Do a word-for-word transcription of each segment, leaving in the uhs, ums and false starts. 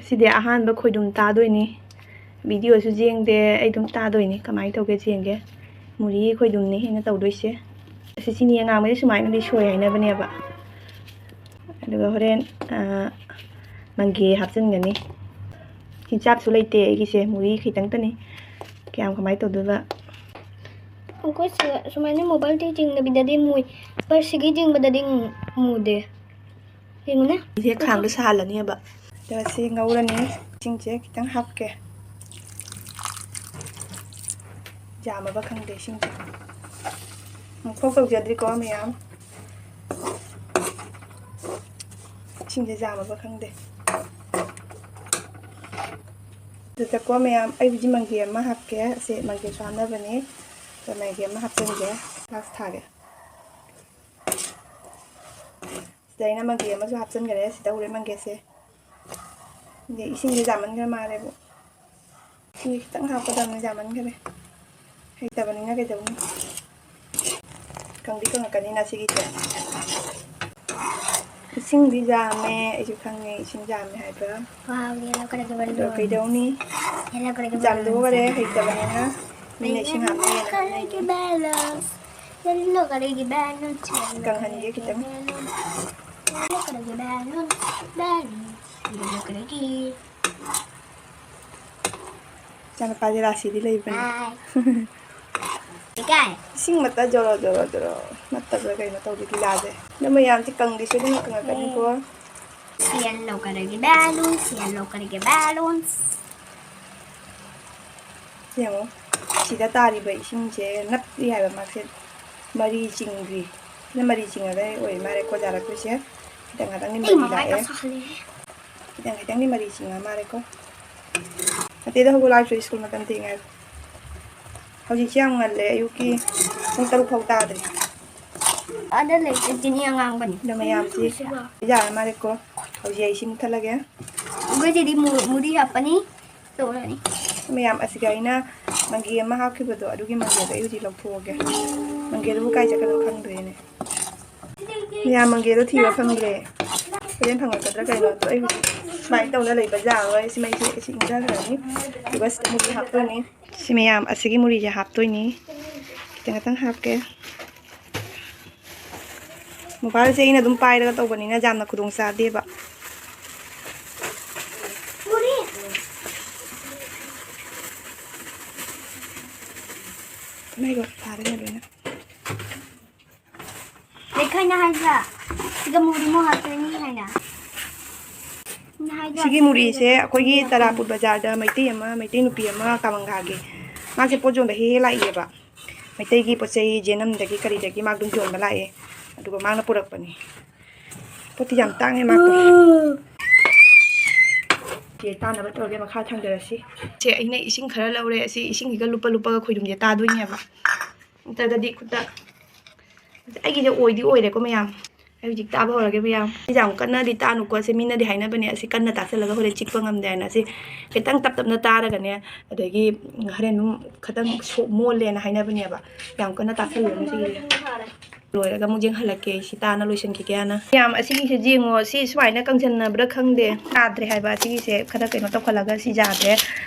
ꯁꯤꯗꯤ ꯑꯍꯥꯟꯕ ꯈꯣꯏꯗꯨꯝ ꯇꯥꯗꯣꯏꯅꯤ꯫ ꯚꯤꯗꯤꯑꯣꯁꯨ ꯌꯦꯡꯗꯦ, ꯑꯩ ꯑꯗꯨꯝ ꯇꯥꯗꯣꯏꯅꯤ꯫ ꯀꯃꯥꯏꯅ ꯇꯧꯒꯦ ꯌꯦꯡꯒꯦ꯫ ꯃꯨꯔꯤ ꯈꯣꯏꯗꯨꯝꯅꯤ ꯑꯩꯅ ꯇꯧꯗꯣꯏꯁꯦ꯫ ꯑꯁꯤ ꯆꯤꯅꯤ ꯑꯉꯥꯡꯕꯁꯦ ꯁꯨꯃꯥꯏꯅꯗꯤ ꯁꯣꯏ ꯍꯥꯏꯅꯕꯅꯦꯕ꯫ ꯑꯗꯨꯒ ꯍꯣꯔꯦꯟ, ꯑ, ꯃꯪꯒꯦ ꯍꯥꯞꯆꯤꯟꯒꯅꯤ꯫ ꯆꯤꯟꯆꯥꯛꯁꯨ ꯂꯩꯇꯦ ꯑꯩꯒꯤꯁꯦ, ꯃꯨꯔꯤ ꯈꯤꯇꯪꯇꯅꯤ꯫ ꯀꯌꯥꯝ ꯀꯃꯥꯏꯅ ꯇꯧꯗꯣꯏꯕ? ꯑꯩꯈꯣꯏ ꯁꯤ-, ꯁꯨꯃꯥꯏꯅ ꯃꯣꯕꯥꯏꯜꯗꯤ ꯆꯤꯡꯗꯕꯤꯗꯗꯤ ꯃꯨꯏ꯫ ꯄꯔꯁꯤꯒꯤ ꯆꯤꯡꯕꯗꯗꯤ ꯃꯨꯗꯦ꯫ ꯌꯦꯡꯉꯨꯅꯦ꯫ ꯁꯦ ꯈꯥꯡꯗ ꯁꯥꯍꯜꯂꯅꯦꯕ꯫ ꯑꯗꯨꯒ ꯁꯤ ꯉꯧꯔꯅꯤ꯫ ꯏꯁꯤꯡꯁꯦ ꯈꯤꯇꯪ ꯍꯥꯞꯀꯦ꯫ ꯌꯥꯝꯃꯕ ꯈꯪꯗꯦ ꯏꯁꯤꯡꯁꯦ꯫ ꯃꯈꯣꯛ ꯇꯧꯖꯗ꯭ꯔꯤꯀꯣ ꯃꯌꯥꯝ꯫ ꯏꯁꯤꯡꯁꯦ ꯌꯥꯝꯃꯕ ꯈꯪꯗꯦ꯫ ꯑꯗꯨꯗꯀꯣ ꯃꯌꯥꯝ, ꯑꯩꯕꯨꯗꯤ ꯃꯪꯒꯦ ꯑꯃ ꯍꯥꯞꯀꯦ꯫ ꯑꯁꯦ ꯃꯪꯒꯦ ꯁꯨꯍꯥꯞꯅꯕꯅꯦ꯫ ꯑꯗ ꯃꯪꯒꯦ ꯑꯃ ꯍꯥꯞꯆꯤꯟꯒꯦ꯫ ꯒ꯭ꯂꯥꯁ ꯊꯥꯒꯦ꯫ ꯁꯤꯗ ꯑꯩꯅ ꯃꯪꯒꯦ ꯑꯃꯁꯨ ꯍꯥꯞꯆꯤꯟꯈꯔꯦ꯫ ꯁꯤꯗ ꯎꯔꯦ ꯃꯪꯒꯦꯁꯦ꯫ ꯑꯗꯩ ꯏꯁꯤꯡꯁꯦ ꯌꯥꯝꯃꯟꯈ꯭ꯔ ꯃꯥꯜꯂꯦꯕꯨ꯫ ꯏꯁꯤꯡꯁꯦ ꯈꯤꯇꯪ ꯍꯥꯞꯀꯗꯕꯅꯤ, ꯌꯥꯝꯃꯟꯈꯔꯦ꯫ ꯍꯩꯇꯕꯅꯤꯅ ꯀꯩꯗꯧꯅꯤ? ꯀꯪꯗꯤ ꯀꯪꯉꯛꯀꯅꯤꯅ ꯁꯤꯒꯤꯁꯦ꯫ ꯏꯁꯤꯡꯗꯤ ꯌꯥꯝꯃꯦ, ꯑꯩꯁꯨ ꯈꯪꯉꯦ ꯏꯁꯤꯡ ꯌꯥꯝꯃꯦ ꯍꯥꯏꯕ꯫ Wow, yellow colour ꯒꯤ ꯑꯗꯣ balloon꯫ ꯀꯩꯗꯧꯅꯤ? Yellow colour ꯒꯤ ꯌꯥꯝꯗꯣꯛꯈꯔꯦ, balloon꯫ ꯍꯩꯇꯕꯅꯤꯅ꯫ ꯃꯤꯅ ꯏꯁꯤꯡ ꯍꯥꯞꯅꯩꯌꯦꯅ ꯍꯥꯞꯅꯩꯅꯦ꯫ Yellow colour ꯒꯤ balloon꯫ Yellow colour ꯒꯤ balloon꯫ ꯀꯪꯍꯟꯒꯦ ꯈꯤꯇꯪ꯫ Yellow colour ꯒꯤ balloon꯫ Balloon꯫ Yellow colour ꯒꯤ꯫ ꯏꯆꯥꯅꯨꯄꯥꯁꯦ ꯔꯥꯁꯤꯗꯤ ꯂꯩꯕꯅꯦ꯫ ꯍꯥꯏ꯫ ꯏꯀꯥꯏ꯫ ꯏꯁꯤꯡ ꯃꯠꯇ ꯖꯣꯔꯣ ꯖꯣꯔꯣ ꯖꯣꯔꯣ ꯅꯠꯇꯕ꯭ꯔꯥ ꯀꯩꯅꯣ ꯇꯧꯗꯦ ꯂꯤꯂꯥꯁꯦ꯫ ꯑꯗꯣ ꯃꯌꯥꯝꯁꯦ ꯀꯪꯗꯤ ꯁꯣꯏꯗꯅ ꯀꯪꯉꯛꯀꯅꯤꯀꯣ꯫ Yellow colour ꯒꯤ balloon, yellow colour ꯒꯤ balloon꯫ ꯌꯦꯡꯉꯣ, ꯁꯤꯗ ꯇꯥꯔꯤꯕ ꯏꯁꯤꯡꯁꯦ ꯅꯞꯄꯤ ꯍꯥꯏꯕ ꯃꯥꯁꯦ, ꯃꯔꯤ ꯆꯤꯡꯗ꯭ꯔꯤ꯫ ꯁꯤꯅ ꯃꯔꯤ ꯆꯤꯡꯉꯒ ꯑꯣꯏ ꯃꯥꯜꯂꯦꯀꯣ ꯌꯥꯔꯛꯇꯣꯏꯁꯦ꯫ ꯈꯤꯇꯪ ꯈꯤꯇꯪꯗꯤ ꯃꯔꯤ ꯂꯥꯛꯑꯦ꯫ ꯈꯤꯇꯪ ꯈꯤꯇꯪꯗꯤ ꯃꯔꯤ ꯆꯤꯡꯉ ꯃꯥꯜꯂꯦꯀꯣ꯫ ꯑꯇꯩꯗ ꯍꯧꯒꯠꯂꯛꯑꯁꯨ ꯁ꯭ꯀꯨꯜ ꯃꯇꯝ ꯊꯦꯡꯉꯦ ꯍꯥꯏꯕ꯫ ꯍꯧꯖꯤꯛꯁꯦ ꯌꯥꯝ ꯉꯜꯂꯦ, ꯑꯌꯨꯛꯀꯤ ꯄꯨꯡ ꯇꯔꯨꯛ ꯐꯥꯎ ꯇꯥꯗ꯭ꯔꯤ꯫ ꯑꯗ ꯂꯩꯇꯦ ꯆꯤꯅꯤ ꯑꯉꯥꯡꯕꯅꯤ꯫ ꯑꯗꯣ ꯃꯌꯥꯝꯁꯤ ꯌꯥꯔ ꯃꯥꯜꯂꯦꯀꯣ꯫ ꯍꯧꯖꯤꯛ ꯑꯩ ꯁꯤ ꯃꯨꯠꯊꯠꯂꯒꯦ꯫ ꯑꯩꯈꯣꯏ ꯆꯦꯗꯤ ꯃꯨ-, ꯃꯨꯔꯤ ꯍꯥꯞꯄꯅꯤ꯫ ꯇꯧꯔꯅꯤ꯫ ꯃꯌꯥꯝ ꯑꯁꯤꯒ ꯑꯩꯅ ꯃꯪꯒꯦ ꯑꯃ ꯍꯥꯞꯈꯤꯕꯗꯣ, ꯑꯗꯨꯒꯤ ꯃꯪꯒꯦꯗꯣ ꯑꯩ ꯍꯧꯖꯤꯛ ꯂꯧꯊꯣꯛꯑꯒꯦ꯫ ꯃꯪꯒꯦꯗꯨꯕꯨ ꯀꯥꯏ ꯆꯠꯈ꯭ꯔꯅꯣ ꯈꯪꯗ꯭ꯔꯦꯅꯦ꯫ ꯃꯌꯥꯝ ꯃꯪꯒꯦꯗꯣ ꯊꯤꯕ ꯐꯪꯗ꯭ꯔꯦ꯫ ꯍꯣꯔꯦꯟ ꯐꯪꯉꯛꯀꯗ꯭ꯔꯥ ꯀꯩꯅꯣ? ꯑꯗꯣ ꯑꯩ ꯍꯧꯖꯤꯛ ꯁꯨꯃꯥꯏꯅ ꯇꯧꯅ ꯂꯩꯕ ꯌꯥꯔꯣꯏ꯫ ꯁꯤ ꯃꯩꯁꯦ ꯑꯁꯤ ꯏꯪꯊꯈ꯭ꯔꯅꯤ꯫ ꯑꯗꯨꯒ ꯁꯤꯗ ꯃꯨꯔꯤ ꯍꯥꯞꯇꯣꯏꯅꯤ꯫ ꯁꯤ ꯃꯌꯥꯝ ꯑꯁꯤꯒꯤ ꯃꯨꯔꯤꯁꯦ ꯍꯥꯞꯇꯣꯏꯅꯤ꯫ ꯈꯤꯇꯪ ꯈꯤꯇꯪ ꯍꯥꯞꯀꯦ꯫ ꯃꯣꯕꯥꯏꯜꯁꯦ ꯑꯩꯅ ꯑꯗꯨꯝ ꯄꯥꯏꯔꯒ ꯇꯧꯕꯅꯤꯅ ꯌꯥꯝꯅ ꯈꯨꯗꯣꯡ ꯆꯥꯗꯦꯕ꯫ ꯃꯩꯒ ꯊꯥꯔꯦꯅꯦ ꯂꯣꯏꯅ꯫ ꯂꯩꯈꯥꯏꯅ ꯍꯥꯏꯕ꯭ꯔꯥ? ꯁꯤꯒ ꯃꯨꯔꯤ ꯃꯣ ꯍꯥꯞꯇꯣꯏꯅꯤ ꯍꯥꯏꯅ꯫ ꯁꯤꯒꯤ ꯃꯨꯔꯤꯁꯦ ꯑꯩꯈꯣꯏꯒꯤ ꯇꯔꯥꯄꯨꯔ ꯕꯖꯥꯔꯗ ꯃꯩꯇꯩ ꯑꯃ, ꯃꯩꯇꯩ ꯅꯨꯄꯤ ꯑꯃ ꯀꯥꯃꯪꯒꯥꯒꯤ, ꯃꯥꯁꯦ ꯄꯣꯠ ꯌꯣꯟꯕ ꯍꯦꯛ ꯍꯦꯛ ꯂꯥꯛꯏꯌꯦꯕ꯫ ꯃꯩꯇꯩꯒꯤ ꯄꯣꯠ ꯆꯩ ꯖꯦꯅꯝꯗꯒꯤ ꯀꯔꯤꯗꯒꯤ ꯃꯥ ꯑꯗꯨꯝ ꯌꯣꯟꯕ ꯂꯥꯛꯑꯦ꯫ ꯑꯗꯨꯒ ꯃꯥꯅ ꯄꯨꯔꯛꯄꯅꯤ꯫ ꯄꯣꯠꯇꯤ ꯌꯥꯝ ꯇꯥꯡꯉꯦ ꯃꯥ꯫ ꯆꯦ ꯇꯥꯅꯕ ꯇꯧꯔꯒꯦ, ꯃꯈꯥ ꯊꯥꯡꯗꯔꯁꯤ꯫ ꯁꯦ ꯑꯩꯅ ꯏꯁꯤꯡ ꯈꯔ ꯂꯧꯔꯦ꯫ ꯑꯁꯤ ꯏꯁꯤꯡꯁꯤꯒ ꯂꯨꯞꯄ ꯂꯨꯞꯄꯒ ꯈꯣꯏꯗꯨꯝꯁꯦ ꯇꯥꯗꯣꯏꯅꯦꯕ꯫ ꯅꯠꯇ꯭ꯔꯒꯗꯤ ꯈꯨꯠꯇ ꯑꯩꯒꯤꯁꯦ ꯑꯣꯏꯗꯤ ꯑꯣꯏꯔꯦꯀꯣ ꯃꯌꯥꯝ꯫ ꯑꯩ ꯍꯧꯖꯤꯛ ꯇꯥꯕ ꯍꯧꯔꯒꯦ ꯃꯌꯥꯝ꯫ ꯑꯩꯁꯦ ꯌꯥꯝ ꯀꯟꯅꯗꯤ ꯇꯥꯅꯨꯀꯣ꯫ ꯑꯁꯤ ꯃꯤꯅꯗꯤ ꯍꯥꯏꯅꯕꯅꯦ, ꯑꯁꯤ ꯀꯟꯅ ꯇꯥꯁꯜꯂꯒ ꯍꯣꯔꯦꯟ ꯆꯤꯛꯄ ꯉꯝꯗꯦ ꯍꯥꯏꯅ꯫ ꯑꯁꯤ ꯈꯤꯇꯪ ꯇꯞ ꯇꯞꯅ ꯇꯥꯔꯒꯅꯦ, ꯑꯗꯒꯤ ꯍꯣꯔꯦꯟ ꯑꯗꯨꯝ ꯈꯤꯇꯪ ꯁꯣ-, ꯃꯣꯜꯂꯦꯅ ꯍꯥꯏꯅꯕꯅꯦꯕ꯫ ꯌꯥꯝ ꯀꯟꯅ ꯇꯥꯁꯜꯂꯨꯔꯅꯨ ꯁꯤꯒꯤꯗꯤ꯫ ꯂꯣꯏꯔꯒ ꯑꯃꯨꯛ ꯌꯦꯡꯍꯜꯂꯛꯀꯦ꯫ ꯁꯤ ꯇꯥꯅ ꯂꯣꯏꯁꯤꯟꯈꯤꯒꯦ ꯍꯥꯟꯅ꯫ ꯌꯥꯝ ꯑꯁꯤꯒꯤꯁꯦ ꯌꯦꯡꯉꯣ, ꯁꯤ ꯁꯨꯃꯥꯏꯅ ꯀꯪꯁꯟꯅꯕ꯭ꯔꯥ ꯈꯪꯗꯦ꯫ ꯌꯥꯗ꯭ꯔꯦ ꯍꯥꯏꯕ ꯑꯁꯤꯒꯤꯁꯦ꯫ ꯈꯔ ꯀꯩꯅꯣ ꯇꯧꯈꯠꯂꯒ ꯁꯤ ꯌꯥꯗ꯭ꯔꯦ꯫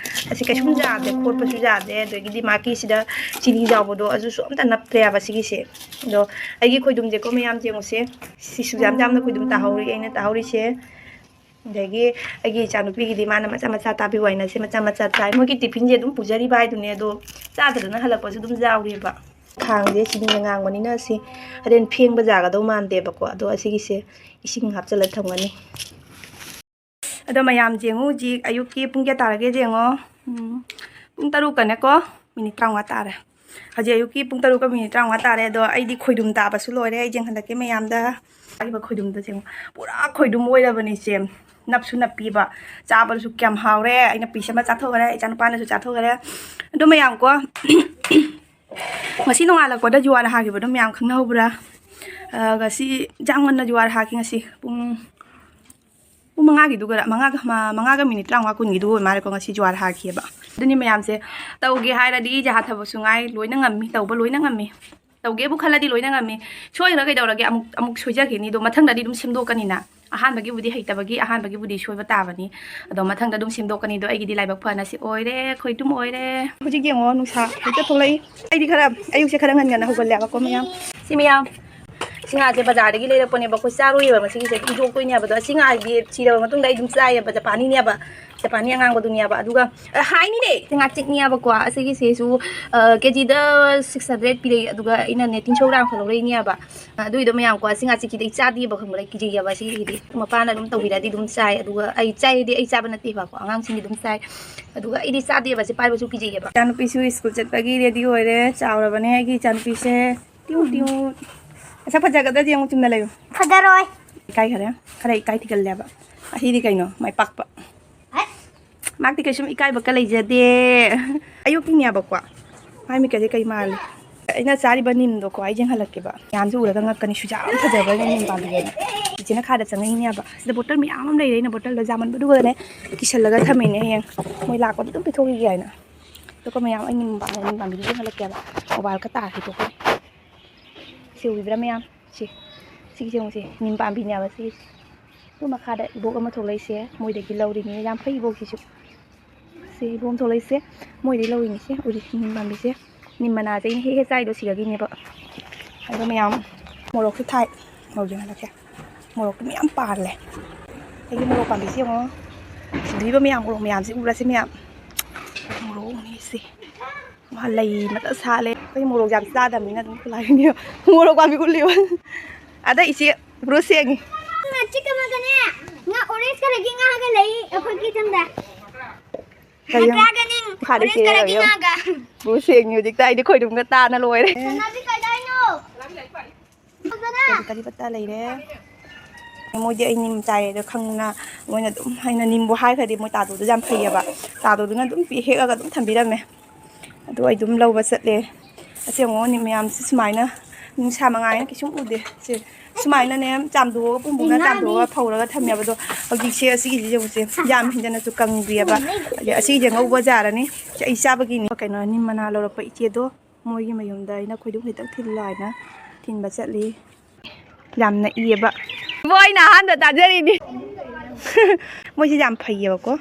ꯑꯁꯤ ꯀꯩꯁꯨꯝ ꯌꯥꯗ꯭ꯔꯦ, ꯈꯣꯠꯄꯁꯨ ꯌꯥꯗ꯭ꯔꯦ꯫ ꯑꯗꯒꯤꯗꯤ ꯃꯥꯒꯤ ꯁꯤꯗ ꯆꯤꯅꯤ ꯌꯥꯎꯕꯗꯣ ꯑꯗꯨꯁꯨ ꯑꯝꯇ ꯅꯞꯇ꯭ꯔꯦꯕ ꯁꯤꯒꯤꯁꯦ꯫ ꯑꯗꯣ ꯑꯩꯒꯤ ꯈꯣꯏꯗꯨꯝꯁꯦꯀꯣ ꯃꯌꯥꯝ ꯌꯦꯡꯉꯨꯁꯦ꯫ ꯁꯤꯁꯨ ꯌꯥꯝ ꯌꯥꯝꯅ ꯈꯣꯏꯗꯨꯝ ꯇꯥꯍꯧꯔꯤ ꯑꯩꯅ ꯇꯥꯍꯧꯔꯤꯁꯦ꯫ ꯑꯗꯒꯤ ꯑꯩꯒꯤ ꯏꯆꯥꯅꯨꯄꯤꯒꯤꯗꯤ ꯃꯥꯅ ꯃꯆꯥ ꯃꯆꯥ ꯇꯥꯕꯤꯌꯨ ꯍꯥꯏꯅ ꯁꯤ ꯃꯆꯥ ꯃꯆꯥ ꯆꯥꯏ꯫ ꯃꯣꯏꯒꯤ ꯇꯤꯐꯤꯟꯁꯦ ꯑꯗꯨꯝ ꯄꯨꯖꯔꯤꯕ ꯍꯥꯏꯗꯨꯅꯦ, ꯑꯗꯣ ꯆꯥꯗꯗꯅ ꯍꯜꯂꯛꯄꯁꯨ ꯑꯗꯨꯝ ꯌꯥꯎꯔꯤꯕ꯫ ꯈꯥꯡꯁꯦ ꯆꯤꯅꯤꯅ ꯉꯥꯡꯕꯅꯤꯅ ꯁꯤ ꯍꯣꯔꯦꯟ ꯐꯦꯡꯕ ꯌꯥꯒꯗꯧ ꯃꯥꯟꯗꯦꯕꯀꯣ꯫ ꯑꯗꯣ ꯑꯁꯤꯒꯤꯁꯦ ꯏꯁꯤꯡ ꯍꯥꯞꯆꯤꯜꯂ ꯊꯝꯒꯅꯤ꯫ ꯑꯗꯣ ꯃꯌꯥꯝ ꯌꯦꯡꯉꯨ, ꯍꯧꯖꯤꯛ ꯑꯌꯨꯛꯀꯤ ꯄꯨꯡ ꯀꯌꯥ ꯇꯥꯔꯒꯦ ꯌꯦꯡꯉꯣ꯫ ꯎꯝ, ꯄꯨꯡ ꯇꯔꯨꯛꯀꯅꯦꯀꯣ, ꯃꯤꯅꯤꯠ ꯇꯔꯥꯃꯉꯥ ꯇꯥꯔꯦ꯫ ꯍꯧꯖꯤꯛ ꯑꯌꯨꯛꯀꯤ ꯄꯨꯡ ꯇꯔꯨꯛꯀ ꯃꯤꯅꯤꯠ ꯇꯔꯥꯃꯉꯥ ꯇꯥꯔꯦ꯫ ꯑꯗꯣ ꯑꯩꯗꯤ ꯈꯣꯏꯗꯨꯝ ꯇꯥꯕꯁꯨ ꯂꯣꯏꯔꯦ꯫ ꯑꯩ ꯌꯦꯡꯍꯜꯂꯛꯀꯦ ꯃꯌꯥꯝꯗ꯫ ꯍꯥꯏꯔꯤꯕ ꯈꯣꯏꯗꯨꯝꯗꯣ ꯌꯦꯡꯉꯣ, ꯄꯨꯔꯥ ꯈꯣꯏꯗꯨꯝ ꯑꯣꯏꯔꯕꯅꯤ ꯏꯆꯦ꯫ ꯅꯞꯁꯨ ꯅꯞꯄꯤꯕ, ꯆꯥꯕꯗꯁꯨ ꯀꯌꯥꯝ ꯍꯥꯎꯔꯦ꯫ ꯑꯩꯅ ꯄꯤꯁ ꯑꯃ ꯆꯥꯊꯣꯛꯈ꯭ꯔꯦ, ꯏꯆꯥꯅꯨꯄꯥꯅꯁꯨ ꯆꯥꯊꯣꯛꯈ꯭ꯔꯦ꯫ ꯑꯗꯣ ꯃꯌꯥꯝꯀꯣ, ꯉꯁꯤ ꯅꯣꯡꯉꯥꯜꯂꯛꯄꯗ ꯖꯨꯋꯥꯔ ꯍꯥꯈꯤꯕꯗꯣ ꯃꯌꯥꯝ ꯈꯪꯅꯍꯧꯕ꯭ꯔꯥ? ꯑ, ꯉꯁꯤ ꯌꯥꯝ ꯉꯟꯅ ꯖꯨꯋꯥꯔ ꯍꯥꯈꯤ꯫ ꯉꯁꯤ ꯄꯨꯡ, ꯄꯨꯡ ꯃꯉꯥꯒꯤꯗꯨꯒꯔ, ꯃꯉꯥꯒ, ꯃ-, ꯃꯉꯥꯒ ꯃꯤꯅꯤꯠ ꯇꯔꯥꯃꯉꯥ ꯀꯨꯟꯒꯤꯗꯨ ꯑꯣꯏ ꯃꯥꯜꯂꯦꯀꯣ, ꯉꯁꯤ ꯖꯨꯋꯥꯔ ꯍꯥꯈꯤꯑꯕ꯫ ꯑꯗꯨꯅꯤ ꯃꯌꯥꯝꯁꯦ, ꯇꯧꯒꯦ ꯍꯥꯏꯔꯗꯤ ꯖꯍꯥ ꯊꯕꯛꯁꯨ ꯉꯥꯏ ꯂꯣꯏꯅ ꯉꯝꯃꯤ, ꯇꯧꯕ ꯂꯣꯏꯅ ꯉꯝꯃꯤ꯫ ꯇꯧꯒꯦꯕꯨ ꯈꯜꯂꯗꯤ ꯂꯣꯏꯅ ꯉꯝꯃꯤ꯫ ꯁꯣꯏꯈ꯭ꯔ ꯀꯩꯗꯧꯔꯒꯦ? ꯑꯃꯨꯛ, ꯑꯃꯨꯛ ꯁꯣꯏꯖꯈꯤꯅꯤ꯫ ꯑꯗꯣ ꯃꯊꯪꯗꯗꯤ ꯑꯗꯨꯝ ꯁꯦꯝꯗꯣꯛꯀꯅꯤꯅ꯫ ꯑꯍꯥꯟꯕꯒꯤꯕꯨꯗꯤ ꯍꯩꯇꯕꯒꯤ, ꯑꯍꯥꯟꯕꯒꯤꯕꯨꯗꯤ ꯁꯣꯏꯕ ꯇꯥꯕꯅꯤ꯫ ꯑꯗꯣ ꯃꯊꯪꯗ ꯑꯗꯨꯝ ꯁꯦꯝꯗꯣꯛꯀꯅꯤ꯫ ꯑꯗꯣ ꯑꯩꯒꯤꯗꯤ ꯂꯥꯏꯕꯛ ꯐꯅ ꯁꯤ ꯑꯣꯏꯔꯦ, ꯈꯣꯏꯗꯨꯝ ꯑꯣꯏꯔꯦ꯫ ꯍꯧꯖꯤꯛ ꯌꯦꯡꯉꯣ, ꯅꯨꯡꯁꯥ ꯍꯦꯛꯇ ꯊꯣꯛꯂꯛꯏ꯫ ꯑꯩꯗꯤ ꯈꯔ, ꯑꯌꯨꯛꯁꯦ ꯈꯔ ꯉꯟ ꯉꯟꯅ ꯍꯧꯒꯠꯂꯦꯕꯀꯣ ꯃꯌꯥꯝ꯫ ꯁꯤ ꯃꯌꯥꯝ, ꯁꯤ ꯉꯥꯁꯦ ꯕꯖꯥꯔꯗꯒꯤ ꯂꯩꯔꯛꯄꯅꯦꯕ꯫ ꯑꯩꯈꯣꯏ ꯆꯥꯔꯨꯏꯕ ꯉꯁꯤꯒꯤꯁꯦ, ꯏꯟꯊꯣꯛꯇꯣꯏꯅꯦꯕ꯫ ꯑꯗꯣ ꯑꯁꯤ ꯉꯥꯁꯦ ꯁꯤꯔꯕ ꯃꯇꯨꯡꯗ ꯑꯩ ꯑꯗꯨꯝ ꯆꯥꯏꯌꯦꯕ, ꯖꯄꯥꯅꯤꯅꯦꯕ꯫ ꯖꯄꯥꯅꯤ ꯑꯉꯥꯡꯕꯗꯨꯅꯦꯕ꯫ ꯑꯗꯨꯒ, ꯑ, ꯍꯥꯏꯅꯤꯅꯦ, ꯉꯥꯆꯤꯛꯅꯦꯕꯀꯣ꯫ ꯑꯁꯤꯒꯤꯁꯤꯁꯨ, ꯑ, ꯀꯦꯖꯤꯗ ꯁꯤꯛꯁ ꯍꯟꯗ꯭ꯔꯦꯠ ꯄꯤꯔꯛꯏ꯫ ꯑꯗꯨꯒ ꯑꯩꯅꯅꯦ, ꯇꯤꯟꯁꯧ ꯒ꯭ꯔꯥꯝ ꯈꯛ ꯂꯧꯔꯛꯏꯅꯦꯕ꯫ ꯑ, ꯑꯗꯨꯏꯗꯣ ꯃꯌꯥꯝꯀꯣ, ꯑꯁꯤ ꯉꯥꯆꯤꯛꯁꯤꯗꯤ ꯑꯩ ꯆꯥꯗꯦꯕ, ꯈꯪꯕ꯭ꯔꯥ? ꯑꯩ ꯀꯤꯖꯩꯌꯦꯕ ꯑꯁꯤꯒꯤꯗꯤ꯫ ꯃꯄꯥꯅ ꯑꯗꯨꯝ ꯇꯧꯕꯤꯔꯗꯤ ꯑꯗꯨꯝ ꯆꯥꯏ꯫ ꯑꯗꯨꯒ ꯑꯩ ꯆꯥꯏꯗꯤ ꯑꯩ ꯆꯥꯕ ꯅꯠꯇꯦꯕꯀꯣ, ꯑꯉꯥꯡꯁꯤꯡꯗꯤ ꯑꯗꯨꯝ ꯆꯥꯏ꯫ ꯑꯗꯨꯒ ꯑꯩꯗꯤ ꯆꯥꯗꯦꯕ, ꯑꯁꯤ ꯄꯥꯏꯕꯁꯨ ꯀꯤꯖꯩꯌꯦꯕ꯫ ꯏꯆꯥꯅꯨꯄꯤꯁꯨ ꯁ꯭ꯀꯨꯜ ꯆꯠꯄꯒꯤ ꯔꯦꯗꯤ ꯑꯣꯏꯔꯦ꯫ ꯆꯥꯎꯔꯕꯅꯦ ꯑꯩꯒꯤ ꯏꯆꯥꯅꯨꯄꯤꯁꯦ꯫ ꯇꯤꯌꯨ ꯇꯤꯌꯨ꯫ ꯃꯁꯛ ꯐꯖꯒꯗ꯭ꯔꯗꯤ ꯌꯦꯡꯉꯨ, ꯆꯨꯝꯅ ꯂꯩꯌꯨ꯫ ꯐꯖꯔꯣꯏ꯫ ꯏꯀꯥꯏ ꯈꯔꯦ꯫ ꯈꯔ ꯏꯀꯥꯏ ꯊꯤꯒꯜꯂꯦꯕ꯫ ꯑꯁꯤꯗꯤ ꯀꯩꯅꯣ? ꯃꯥꯏ ꯄꯥꯛꯄ꯫ ꯃꯥꯛꯇꯤ ꯀꯩꯁꯨꯝ ꯏꯀꯥꯏꯕꯀ ꯂꯩꯖꯗꯦ꯫ ꯑꯌꯨꯛꯀꯤꯅꯦꯕꯀꯣ꯫ ꯃꯥꯏ ꯃꯤꯠꯀꯁꯦ ꯀꯩ ꯃꯥꯜꯂꯤ? ꯑꯩꯅ ꯆꯥꯔꯤꯕ ꯅꯤꯝꯗꯣꯀꯣ, ꯑꯩ ꯌꯦꯡꯍꯜꯂꯛꯀꯦꯕ꯫ ꯃꯌꯥꯝꯁꯦ ꯎꯔꯒ ꯉꯛꯀꯅꯤ, ꯁꯨꯖꯥ ꯌꯥꯝ ꯐꯖꯕ ꯅꯤꯝ ꯄꯥꯝꯕꯤꯅꯦ꯫ ꯏꯆꯦꯅ ꯈꯥꯗ ꯆꯪꯉꯛꯏꯅꯦꯕ꯫ ꯁꯤꯗ ꯕꯣꯇꯜ ꯃꯌꯥꯝ ꯑꯃ ꯂꯩꯔꯦ꯫ ꯑꯩꯅ ꯕꯣꯇꯜꯗꯣ ꯌꯥꯝꯃꯟꯕꯗꯨꯒꯅꯦ, ꯀꯤꯁꯜꯂꯒ ꯊꯝꯃꯤꯅꯦ꯫ ꯍꯌꯦꯡ ꯃꯣꯏ ꯂꯥꯛꯄꯗ ꯑꯗꯨꯝ ꯄꯤꯊꯣꯛꯈꯤꯒꯦ ꯍꯥꯏꯅ꯫ ꯑꯗꯨꯒ ꯃꯌꯥꯝ, ꯑꯩ ꯅꯤꯝ ꯄꯥꯝꯕꯤ, ꯅꯤꯝ ꯄꯥꯝꯕꯤꯗꯨ ꯌꯦꯡꯍꯜꯂꯛꯀꯦꯕ꯫ ꯃꯣꯕꯥꯏꯜꯒ ꯇꯥꯈꯤꯗꯣꯛꯈ꯭ꯔꯦ꯫ ꯁꯤ ꯎꯕꯤꯕ꯭ꯔꯥ ꯃꯌꯥꯝ? ꯁꯤ, ꯁꯤꯒꯤꯁꯦ ꯌꯦꯡꯉꯨꯁꯦ, ꯅꯤꯝ ꯄꯥꯝꯕꯤꯅꯦꯕ ꯁꯤꯒꯤꯁꯦ꯫ ꯑꯗꯨ ꯃꯈꯥꯗ ꯏꯕꯣꯛ ꯑꯃ ꯊꯣꯛꯂꯛꯏꯁꯦ, ꯃꯣꯏꯗꯒꯤ ꯂꯧꯔꯤꯅꯦ꯫ ꯌꯥꯝ ꯐꯩ ꯏꯕꯣꯛꯁꯤꯁꯨ꯫ ꯁꯤ ꯏꯕꯣꯛ ꯑꯃ ꯊꯣꯛꯂꯛꯏꯁꯦ, ꯃꯣꯏꯗꯒꯤ ꯂꯧꯔꯤꯅꯦ ꯁꯦ꯫ ꯎꯔꯤ, ꯅꯤꯝ ꯄꯥꯝꯕꯤꯁꯦ꯫ ꯅꯤꯝ ꯃꯅꯥꯁꯦ ꯑꯩꯅ ꯍꯦꯛ ꯍꯦꯛ ꯆꯥꯏꯗꯣ ꯁꯤꯗꯒꯤꯅꯦꯕ꯫ ꯑꯗꯣ ꯃꯌꯥꯝ ꯃꯣꯔꯣꯛꯁꯨ ꯊꯥꯏ꯫ ꯃꯣꯔꯣꯛ ꯌꯦꯡꯍꯜꯂꯛꯀꯦ꯫ ꯃꯣꯔꯣꯛꯇꯤ ꯃꯌꯥꯝ ꯄꯥꯜꯂꯦ꯫ ꯑꯩꯒꯤ ꯃꯣꯔꯣꯛ ꯄꯥꯝꯕꯤꯁꯦ ꯌꯦꯡꯉꯣ꯫ ꯁꯤꯗꯩꯕ ꯃꯌꯥꯝ, ꯃꯣꯔꯣꯛ ꯃꯌꯥꯝꯁꯦ ꯎꯔꯁꯦ ꯃꯌꯥꯝ꯫ ꯃꯣꯔꯣꯛꯅꯤ ꯁꯤ꯫ ꯃꯥ ꯂꯩ ꯃꯇꯠ ꯁꯥꯠꯂꯦ꯫ ꯑꯩꯈꯣꯏ ꯃꯣꯔꯣꯛ ꯌꯥꯝ ꯆꯥꯗꯕꯅꯤꯅ ꯑꯗꯨꯝ ꯈꯨꯂꯥꯏꯅꯦ꯫ ꯃꯣꯔꯣꯛ ꯄꯥꯝꯕꯤ ꯎꯠꯂꯤꯕ꯫ ꯑꯗ ꯏꯆꯦ ꯕ꯭ꯔꯨꯁ ꯌꯦꯡꯉꯤ꯫ ꯅꯪꯅ ꯆꯤꯛ ꯑꯃꯒꯅꯦ, ꯉꯥ orange colourꯒꯤ ꯉꯥꯒ ꯂꯩ ꯑꯩꯈꯣꯏꯒꯤ ꯊꯪꯗ꯫ ꯀꯩ ꯉꯥ ꯌꯥꯝ ꯇꯔꯥꯒ ꯅꯤꯡ, ꯃꯈꯥꯗ orange colourꯒꯤ ꯏꯆꯦ ꯉꯥꯒ꯫ ꯕ꯭ꯔꯨꯁ ꯌꯦꯡꯉꯤ ꯍꯧꯖꯤꯛꯇ, ꯑꯩꯗꯤ ꯈꯣꯏꯗꯨꯝꯒ ꯇꯥꯅ ꯂꯣꯏꯔꯦ꯫ ꯁꯅꯥꯕꯤ ꯀꯩꯗꯧꯔꯤꯅꯣ? ꯐꯖꯅ꯫ ꯀꯔꯤ ꯀꯔꯤ ꯄꯇꯥ ꯂꯩꯔꯦ꯫ ꯃꯣꯏꯗꯤ ꯑꯩ ꯅꯤꯝ ꯆꯥꯏꯌꯦꯗꯣ ꯈꯪꯅ ꯃꯣꯏꯅ ꯑꯗꯨꯝ, ꯑꯩꯅ ꯅꯤꯝꯕꯨ ꯍꯥꯏꯈ꯭ꯔꯗꯤ ꯃꯣꯏ ꯇꯥꯗꯣꯗꯣ ꯌꯥꯝ ꯐꯩꯌꯦꯕ꯫ ꯇꯥꯗꯣꯗꯨꯅ ꯑꯗꯨꯝ ꯄꯤ-, ꯍꯦꯛꯑꯒ ꯑꯗꯨꯝ ꯊꯝꯕꯤꯔꯝꯃꯦ꯫ ꯑꯗꯨ ꯑꯩ ꯑꯗꯨꯝ ꯂꯧꯕ ꯆꯠꯂꯦ꯫ ꯑꯁꯤ ꯌꯦꯡꯉꯣ, ꯅꯤꯝ ꯃꯌꯥꯝꯁꯤ ꯁꯨꯃꯥꯏꯅ ꯅꯨꯡꯁꯥ ꯃꯉꯥꯜꯅ ꯀꯩꯁꯨꯝ ꯎꯗꯦ꯫ ꯁꯦ, ꯁꯨꯃꯥꯏꯅꯅꯦ, ꯆꯥꯝꯊꯣꯛꯑꯒ ꯄꯨꯝ ꯄꯨꯝꯅ ꯏꯃꯥꯗꯤ ꯆꯥꯝꯊꯣꯛꯑꯒ ꯐꯧꯔꯒ ꯊꯝꯃꯦꯕ꯫ ꯑꯗꯣ ꯍꯧꯖꯤꯛꯁꯦ ꯑꯁꯤꯒꯤꯁꯦ ꯌꯦꯡꯉꯨꯁꯦ, ꯌꯥꯝ ꯍꯦꯟꯖꯟꯅꯁꯨ ꯀꯪꯗ꯭ꯔꯤꯑꯕ꯫ ꯑꯗꯩ ꯑꯁꯤꯒꯤꯁꯦ ꯉꯧꯕ ꯌꯥꯔꯅꯤ꯫ ꯁꯤ ꯑꯩ ꯆꯥꯕꯒꯤꯅꯤ꯫ ꯀꯩꯅꯣ, ꯅꯤꯝ ꯃꯅꯥ ꯂꯧꯔꯛꯄ ꯏꯆꯦꯗꯣ꯫ ꯃꯣꯏꯒꯤ ꯃꯌꯨꯝꯗ ꯑꯩꯅ ꯈꯣꯏꯗꯨꯝ ꯈꯤꯇꯪ ꯊꯤꯜꯂꯣ ꯍꯥꯏꯅ ꯊꯤꯟꯕ ꯆꯠꯂꯤ꯫ ꯌꯥꯝꯅ ꯏꯌꯦꯕ꯫ ꯏꯕꯣ, ꯑꯩꯅ ꯑꯍꯥꯟꯕ ꯇꯥꯖꯔꯤꯅꯤ꯫ ꯃꯣꯏꯁꯦ ꯌꯥꯝ ꯐꯩꯌꯦꯕꯀꯣ꯫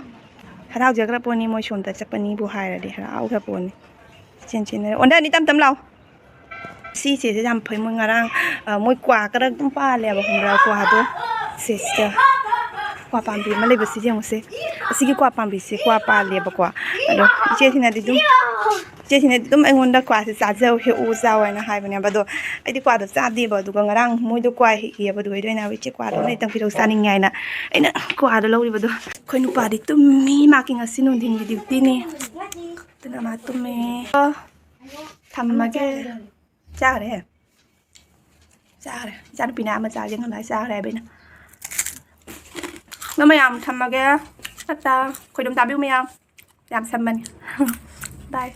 ꯍꯔꯥꯎꯖꯈ꯭ꯔ ꯄꯣꯠꯅꯤ, ꯃꯣꯏ ꯁꯣꯝꯗ ꯆꯠꯄꯅꯤꯕꯨ ꯍꯥꯏꯔꯗꯤ ꯍꯔꯥꯎꯈ꯭ꯔ ꯄꯣꯠꯅꯤ꯫ ꯆꯦꯟ ꯆꯦꯟꯅꯔꯦ꯫ ꯑꯣꯟꯊꯅꯤ, ꯇꯞ ꯇꯞ ꯂꯥꯎ꯫ ꯁꯤꯁꯦ ꯌꯥꯝ ꯐꯩ꯫ ꯃꯣꯏ ꯉꯔꯥꯡ, ꯑ, ꯃꯣꯏ ꯀ꯭ꯋꯥ ꯈꯔ ꯑꯗꯨꯝ ꯄꯥꯜꯂꯦꯕ, ꯈꯪꯕ꯭ꯔꯥ? ꯀ꯭ꯋꯥꯗꯣ ꯁꯤꯁꯤꯗ, ꯀ꯭ꯋꯥ ꯄꯥꯝꯕꯤ ꯑꯃ ꯂꯩꯕꯁꯤ ꯌꯦꯡꯉꯨꯁꯦ꯫ ꯑꯁꯤꯒꯤ ꯀ꯭ꯋꯥ ꯄꯥꯝꯕꯤꯁꯦ ꯀ꯭ꯋꯥ ꯄꯥꯜꯂꯦꯕꯀꯣ꯫ ꯑꯗꯣ ꯏꯆꯦꯁꯤꯅꯗꯤ ꯑꯗꯨꯝ, ꯏꯆꯦꯁꯤꯅꯗꯤ ꯑꯗꯨꯝ ꯑꯩꯉꯣꯟꯗ ꯀ꯭ꯋꯥꯁꯦ ꯆꯥꯖꯧ, ꯍꯦꯛꯎ ꯆꯥꯎ ꯍꯥꯏꯅ ꯍꯥꯏꯕꯅꯦꯕ꯫ ꯑꯗꯣ ꯑꯩꯗꯤ ꯀ꯭ꯋꯥꯗꯣ ꯆꯥꯗꯦꯕ꯫ ꯑꯗꯨꯒ ꯉꯔꯥꯡ ꯃꯣꯏꯗꯣ ꯀ꯭ꯋꯥ ꯍꯦꯛꯑꯦꯕ꯫ ꯑꯗꯨꯒ ꯑꯩꯗꯣ ꯑꯩꯅ ꯍꯥꯏꯕ, "ꯏꯆꯦ, ꯀ꯭ꯋꯥꯗꯣ ꯑꯃ ꯍꯦꯛꯇꯪ ꯄꯤꯔꯛꯎ, ꯆꯥꯅꯤꯡꯉꯦ" ꯍꯥꯏꯅ ꯑꯩꯅ ꯀ꯭ꯋꯥꯗꯣ ꯂꯧꯔꯤꯕꯗꯣ꯫ ꯑꯩꯈꯣꯏ ꯅꯨꯄꯥꯗꯤ ꯇꯨꯝꯃꯤ, ꯃꯥꯒꯤ ꯉꯁꯤ ꯅꯨꯡꯊꯤꯟꯒꯤ ꯗ꯭ꯌꯨꯇꯤꯅꯤ꯫ ꯑꯗꯨꯅ ꯃꯥ ꯇꯨꯝꯃꯦ꯫ ꯑꯣ, ꯊꯝꯃꯒꯦ꯫ ꯆꯥꯈ꯭ꯔꯦ꯫ ꯆꯥꯈ꯭ꯔꯦ꯫ ꯏꯆꯥꯅꯨꯄꯤꯅ ꯑꯃ ꯆꯥꯒꯦ ꯉꯝꯂꯥꯏ ꯆꯥꯈ꯭ꯔꯦ ꯍꯥꯏꯕ ꯑꯩꯅ꯫ ꯑꯗꯣ ꯃꯌꯥꯝ ꯊꯝꯃꯒꯦ꯫ ꯇꯥꯇꯥ꯫ ꯈꯣꯏꯗꯨꯝ ꯇꯥꯕꯤꯌꯨ ꯃꯌꯥꯝ꯫ ꯌꯥꯝ ꯁꯝꯕꯅꯤ꯫ ꯕꯥꯏ꯫